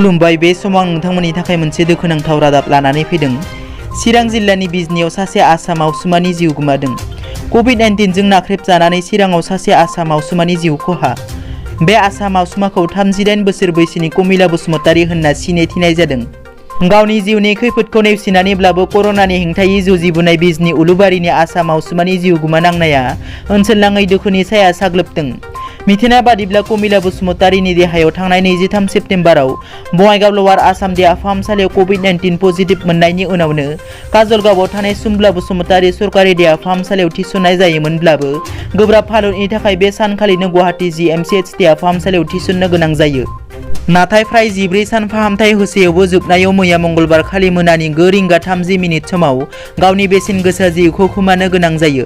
खुलुमबाय। बे समाव आं नोंथांमोननि थाखाय मोनसे दुखुनांथाव रादाब लानानै फैदों। चिरां जिल्लानि बिजनियाव सासे आसा मावसुमानि जिउ गोमादों। कभिड-19 जों नाख्रेबजानानै चिराङाव सासे आसा मावसुमानि जिउ खहा। बे आसा मावसुमाखौ 38 बोसोर बैसोनि कमिला बसुमतारी होनना सिनायथिनाय जादों। गावनि जिउनि खैफोदखौ नेवसिनानैब्लाबो कर'नानि हेंथायै जुजिबोनाय बिजनी उलुबारिनि आसा मावसुमानि जिउ गोमानांनाया ओनसोलनाङै दुखुनि साया साग्लोबदों। मिथिनाय बादिब्ला कमिला बसुमतारीनि देहायाव थांनाय 23 सेप्तेम्बराव बङाइगाव लवार आसाम देहा फाहामसालियाव कभिड-19 पजिटिभ मोननायनि उनावनो काजलगावआव थानाय सुम्बुला बसुमतारी सरकारि देहा फाहामसालियाव थिसननाय जायोमोनब्लाबो गोब्राब हालोदनि थाखाय बे सानखालिनो गुवाहाटी GMCH देहा फाहामसालियाव थिसननो गोनां जायो। नाथाय फ्राय 14 सान फाहामथाय होसेयावबो जोबनायाव मैया मंगलबार खालि मोनानि 9 रिंगा 30 मिनिट समाव गावनि बेसेन गोसा जिउखौ खोमानो गोनां जायो।